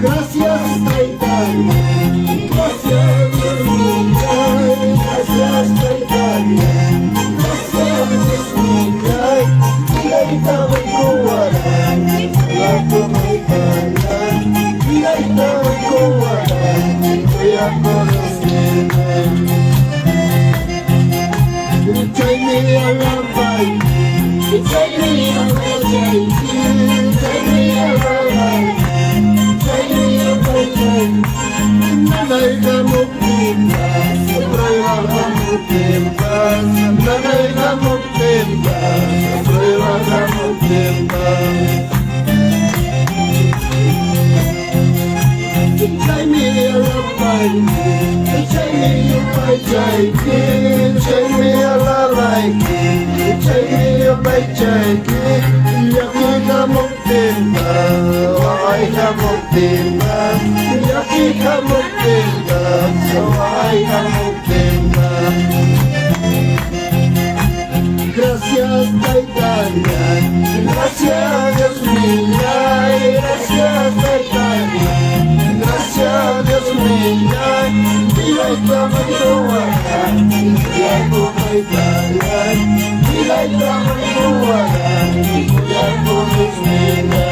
Gracias, Tayta. Gracias, Dios mío. Gracias, Tayta. Gracias, Dios mío. Ilayta maykuwaran. Yaku maykaran. Ilayta maykuwaran. Yaku Chaymi alabay, chaymi alabay, chaymi alabay, chaymi alabay. Nanay hamuptinpas, prueba hamuptinpas, nanay hamuptinpas, prueba hamuptinpas. Chaymi alabay, chaymi yupaychayki, chaymi alabayki, chaymi yupaychayki. Llaki hamuptinpas, waqay hamuptinpas, llaki hamuptinpas, waqay hamuptinpas. Gracias, Tayta, gracias, Dios mío, gracias, Tayta, gracias, Dios mío, Ilayta maykuwaran, yaku maykaran, ilayta maykuwaran, yaku Dios mío.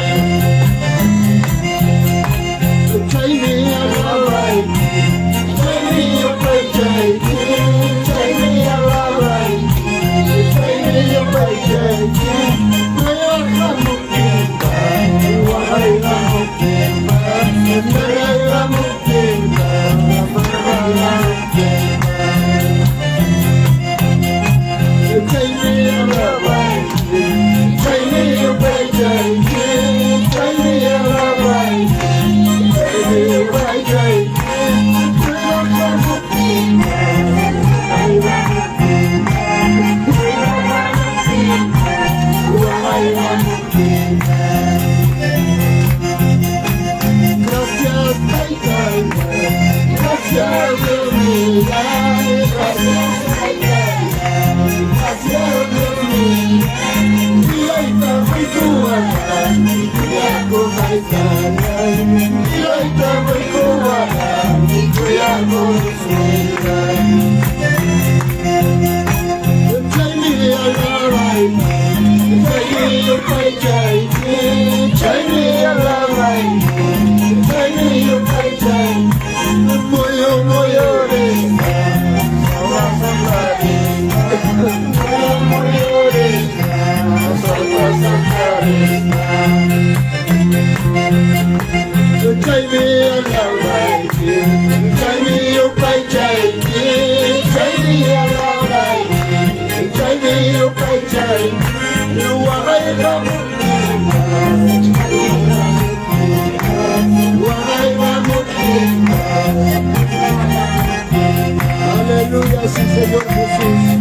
Chaymi alabayki, chaymi yupaychayki, chaymi alabayki, chaymi yupaychayki. Prueba hamuptinpas, waqay hamuptinpas, nanay hamuptinpas, prueba hamuptinpas. Chaymi alabayki, chaymi yupaychayki, chaymi alabayki, chaymi yupaychayki. Prueba hamuptinpas, waqay hamuptinpas, prueba hamuptinpas, waqay hamuptinpas. Gracias, Tayta, gracias, Dios mío, gracias, Tayta, gracias, Dios mío. Ilayta maykuwaran, yaku maykaran, ilayta maykuwaran, yaku Dios mío. Chaymi alabayki, chaymi yupaychayki, chaymi alabayki, chaymi yupaychayki. Muyu muyurisqa, sawta sawtarispa, muyu muyurisqa, sawta sawtarispa. Chaymi alabayki, chaymi yupaychayki, chaymi alabayki, chaymi yupaychayki. Waqay hamuptinpas, waqay hamuptinpas. Aleluya, sí, Señor Jesús.